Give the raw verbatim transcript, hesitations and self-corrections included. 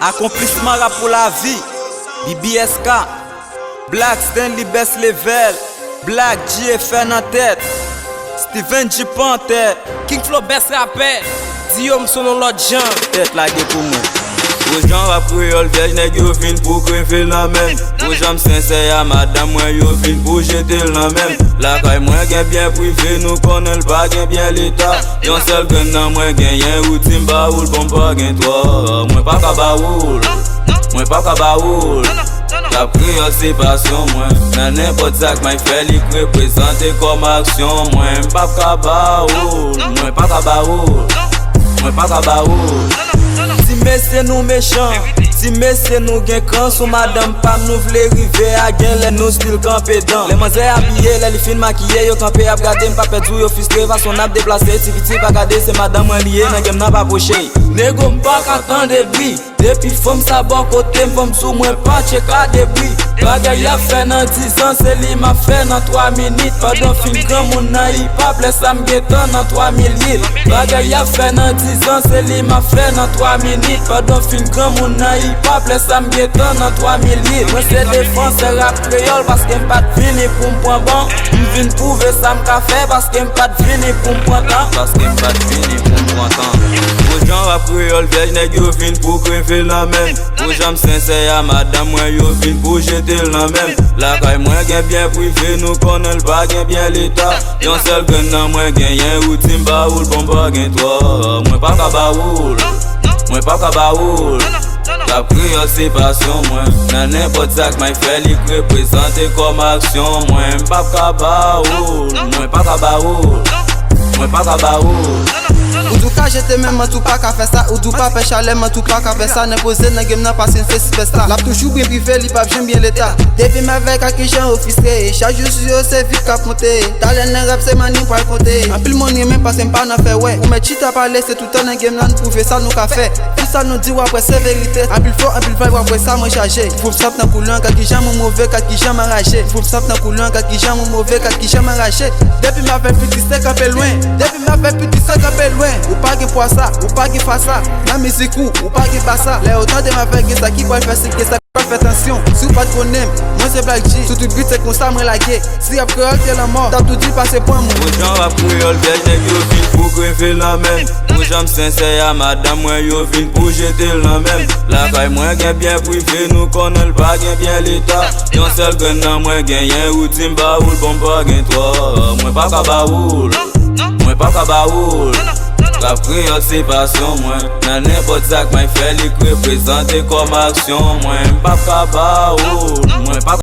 Akonplisman rap pou lavi. B B S K, Black Stanley, Best Level, Black G F N an tèt, Steven G Panther, King Flow, best rapè. Di yo m sou yon lòt jan. Tèt lage pou mwen. Gwo jan rap kreyòl vyèj, nèg yo vin pou kreve l nan men m. Gwo jan m sensè a madanm mwen, yo vin pou jete l nan men m. Lakay mwen gen byen prive, nou konnen l pa gen byen leta. Yon sèl grenn nan mwen genyen, ou di m ba ou l, bon, m pa gen twòp. Mwen pa ka ba ou l. Mwen pa ka ba ou l. Rap kreyòl se pasyon mwen. Nan nenpòt sa k may fè, li k reprezante kòm aksyon mwen. M p ap ka ba ou l. Mwen pa ka ba ou l. Mwen pa ka ba ou l. Ti mesye nou mechan. Ti mesye nou gen kran sou madanm pa m, nou vle rive a gen lè nou still kanpe dan. Lè manzè abiye, lè li fin makiye, yo kanpe ap gade m, pa pèdi w, yo fristre fason n ap deplase. Ti piti pa gade, se madanm mwen li ye, nan game nan pa pwoche. Nego m pa ka tande bri. Depi fanm sa bò kote m, fanm sou mwen pa tcheka debri. Bagay y ap fè nan dizan, se li m ap fè nan twa minit. Pandan fin granmoun nan hip hop, lè sa m gentan nan twa mil yit. Bagay y ap fè nan dizan, se li m ap fè nan twa minit. Pandan fin granmoun nan hip hop, lè sa m gentan nan twa mil yit. Mwen se defansè rap kreyòl, paske m pa t vini pou m pran ban. M vin pwouve sa m ka fè, paske m pa t vini pou m pran tan. Paske m pa t vini pou m pran tan. Gwo jan rap kreyòl vyèj, nèg yo vin pou kreve l nan men m. Gwo jan m sensè a madanm mwen, yo vin pou jete l nan men m. Lakay mwen gen byen prive, nou konnen l pa gen byen leta. Yon sèl grenn nan mwen genyen, ou di m ba ou l, bon, m pa gen twòp. Mwen pa ka ba ou l. Mwen pa ka ba ou l. Rap kreyòl se pasyon mwen. Nan nenpòt sa k may fè, li k reprezante kòm aksyon mwen. M p ap ka ba ou l. Mwen pa ka ba ou l. Mwen pa ka ba ou l. Ou di w ka jete men m, ou di w pa ka fè sa. Ou di w pa pè chalè m, ou di w pa ka fè sa. Nan poze nan game nan, pase n se sipèsta. L ap toujou byen prive, li p ap janm byen leta. Depi m avèk Akijan ofisye, chak jou sou yo se vit k ap monte. Talè nan rap se mani m pral konte. Anpil moun renmen paske m pa nan fè wè. Ou mèt chita pale, se toutan nan game nan, n pwouve sa nou ka fè. Tout sa nou di w ap wè se verite. Anpil fo, anpil vibe, w ap wè sa mwen chaje. Fou m santi nan koulè an, gad kijan mwen move, gad kijan m anraje. Fou m santi nan koulè an, gad kijan mwen move, gad kijan m anraje. Depi m avèk piti se kanpe lwen. Depi m avèk piti se kanpe lwen. Ou pa gen pwa sa, ou pa gen fwa sa. Nan mizik ou, ou pa gen ba sa. Lè yo tande m avèk gen sa ki pral fè, se gen sa ki pral fè tansyon. Si w pa t konnen m, mwen se Black G. Sou tout bit se konsa mwen lage. Si rap kreyòl te lanmò, t ap tou di pase pran mwen. Gwo jan rap kreyòl vyèj, nèg yo vin pou kreve l nan men m. Gwo jan m sensè a madanm mwen, yo vin pou jete l nan men m. Lakay mwen gen byen prive, nou konnen l pa gen byen leta. Yon sèl grenn nan mwen genyen, ou di m ba ou l, bon, m pa gen twòp. Mwen pa ka ba ou l. Mwen pa ka ba ou l. Rap kreyòl se pasyon mwen. Nan nenpòt sa k may fè, li k reprezante kòm aksyon mwen. M p ap ka ba ou l. Mwen pa